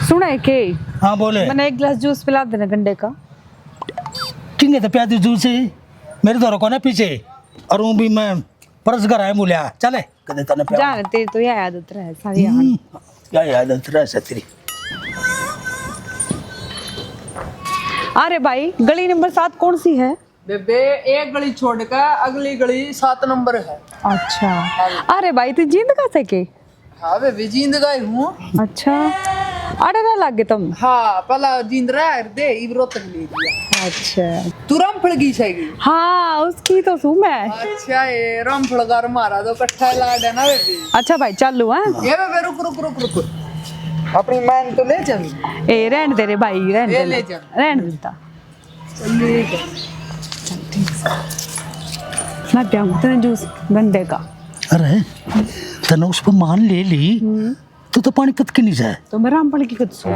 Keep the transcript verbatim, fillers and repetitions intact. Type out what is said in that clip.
सुना है के? हाँ, बोले। मैंने एक गिलास जूस पिला देना गंडे का। किंगे तो प्यादी जूस ही, मेरे धोरे कोने पीछे, और वो भी मैं परस घर आए बोलिया, चले, कदे तने प्या। जान, तेरी तो यह आदत रहे, सारी हम्म, क्या आदत रहे से तेरी। अरे भाई, गली नंबर सात कौन सी है? बेबे, एक गली छोड़कर अगली गली सात नंबर है। अच्छा। अरे भाई, तू जींद का से के? हाँ बेबे, जींद का ही हूँ। अच्छा, अड़े रह लागे तुम? हाँ, पहला जींद रहा है दे, इब रोहतक ले लिया। अच्छा। तू रामफल की सहेगी? हाँ, उसकी तो सू मैं। अच्छा, ये रामफल का और मारा तो इकट्ठा लाड है ना बेबे। अच्छा भाई, चालू है। ये बेबे, रुक, रुक, रुक, रुक। अपनी मैन तो ले चल। ए, रहन दे रे भाई, रहन ये दे। ले चल। रहन देता। ले चल। मैं पियाऊँ तेरे जूस गंडे का। अरे, तने उस पर मान ले ली, हम्म। तू तो पानीपत की नहीं जाए। तो मैं रामफल की कद सू।